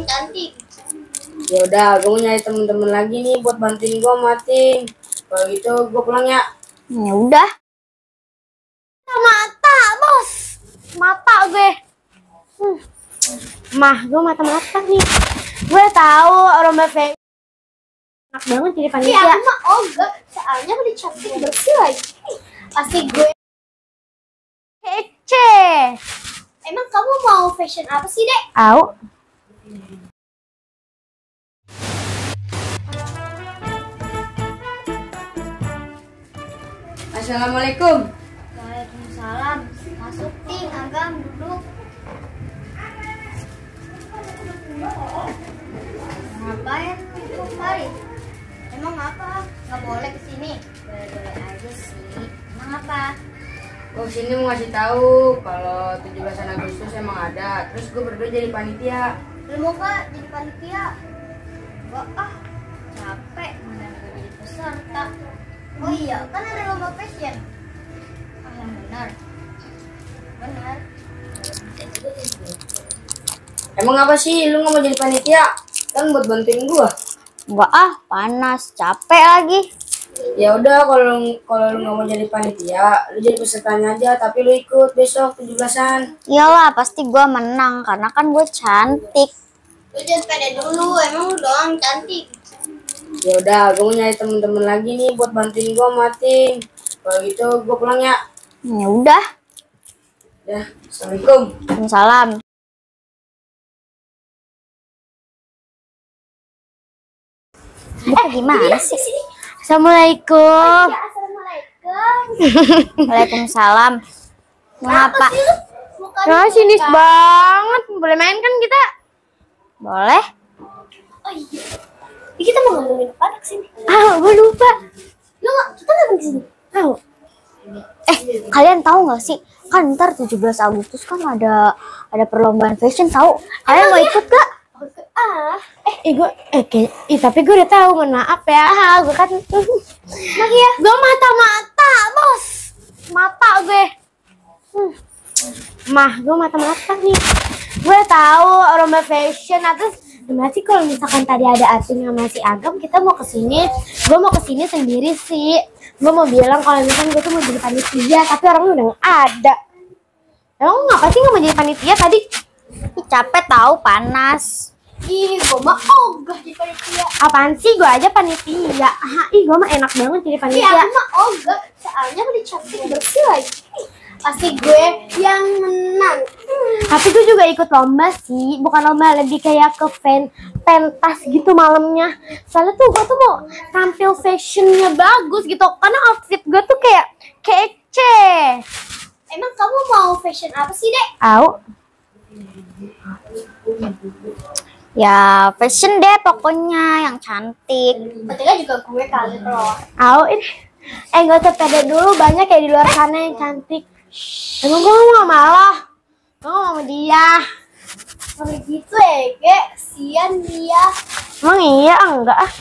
cantik. Ya udah, gue mau nyari temen-temen lagi nih buat bantuin gue matiin. Kalau gitu gue pulang ya. Ya udah. Mata, bos. Mata gue. Mah, gue mata-mata nih. Gue tahu lomba fashion enak banget jadi panitia. Ya, mah ogah. Soalnya udah cantik bersih lagi. Pasti gue. Kece. Emang kamu mau fashion apa sih, Dek? Au. Assalamualaikum. Waalaikumsalam. Masuk ting, Agam duduk. Ngapain kembali? Emang apa? Nggak boleh kesini? Boleh-boleh aja sih. Emang apa? Gue sini mau ngasih tahu kalau 17 Agustus emang ada. Terus gue berdua jadi panitia. Lu mau gak jadi panitia? Gak ah, capek. Mana gue jadi peserta. Oh iya, kan ada lomba fashion. Ah, yang benar. Benar. Emang apa sih lu nggak mau jadi panitia? Kan buat bantuin gue. Enggak ah, panas, capek lagi. Ya udah, kalau lu nggak mau jadi panitia, lu jadi pesertanya aja. Tapi lu ikut besok 17-an. Iyalah, pasti gue menang karena kan gue cantik. Lu jangan pede dulu, emang lu doang cantik. Ya udah, gue mau nyari temen-temen lagi nih buat bantuin gue matiin. Kalau gitu gue pulang ya. Ya udah. Ya, assalamualaikum. Salam. Gimana sih? Assalamualaikum. Ya, assalamualaikum. Waalaikumsalam. Mau apa? Sih lu? Bukan Ya sinis banget. Boleh main kan kita? Boleh. Oh iya. Kita mau ngomongin apa sini? Ah, gue lupa. Lu nggak? Kita nggak di sini. Tahu. Kalian tahu nggak sih? Kan ntar 17 Agustus kan ada perlombaan fashion tahu. Kalian mau ikut gak? Tapi gue udah tahu, mohon maaf ya. Gue kan Lagi ya? gue mata-mata, bos. Mata gue. Mah, gue mata-mata nih. Gue tahu lomba fashion. Terus gimana sih kalau misalkan tadi ada Atin sama si Agam, kita mau kesini. Gue mau kesini sendiri sih. Gue mau bilang kalau misalkan gue tuh mau jadi panitia, tapi orangnya udah gak ada. Emang ngapa sih gak mau jadi panitia tadi? Capek tahu, panas. Ih, gue mah ogah jadi panitia. Apaan sih, gue aja panitia. Gue mah enak banget jadi panitia. Iya, aku mah ogah. Soalnya udah cantik bersih lagi. Pasti gue yang menang. Tapi gue juga ikut lomba sih. Bukan lomba, lebih kayak ke pentas gitu malamnya. Soalnya tuh gue tuh mau tampil fashionnya bagus gitu. Karena outfit gue tuh kayak kece. Emang kamu mau fashion apa sih, Dek? Au. Ya fashion deh pokoknya yang cantik. Berarti juga gue kali loh. Au ini. Gak usah pede dulu, banyak kayak di luar sana yang cantik. Emang gue gak malah. Gue gak mau dia. Kalau gitu Ege, sian dia. Emang iya enggak ah.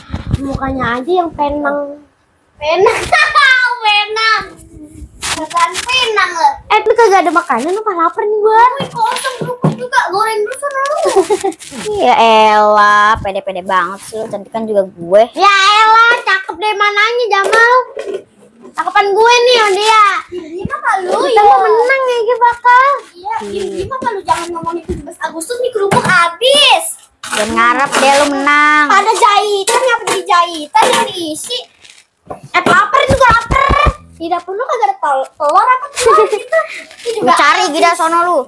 Mukanya aja yang penang. Penang. Penang. Bukan penang loh. Lu kagak ada makanan, apa lapar nih gue. Wih, kosong kerupuk juga. Goreng dulu sana lu. Ya elah, pede-pede banget sih lu, cantik kan juga gue. Ya elah, cakep deh mananya Jamal. Cakepan gue nih on dia. Gimana lu Kita mau menang ya gitu bakal. Iya, gimana lu jangan ngomongin 17 Agustus nih kerupuk habis. Jangan ngarep deh lu menang. Ada jahitan, yang di jahitan yang diisi. Lapar juga lapar. Di dapur lu kagak ada telur apa telur gitu. Lu cari gila sono lu.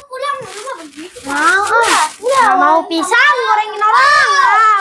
Pulang lu mah begitu. Mau ah. Mau pisang gorengin orang.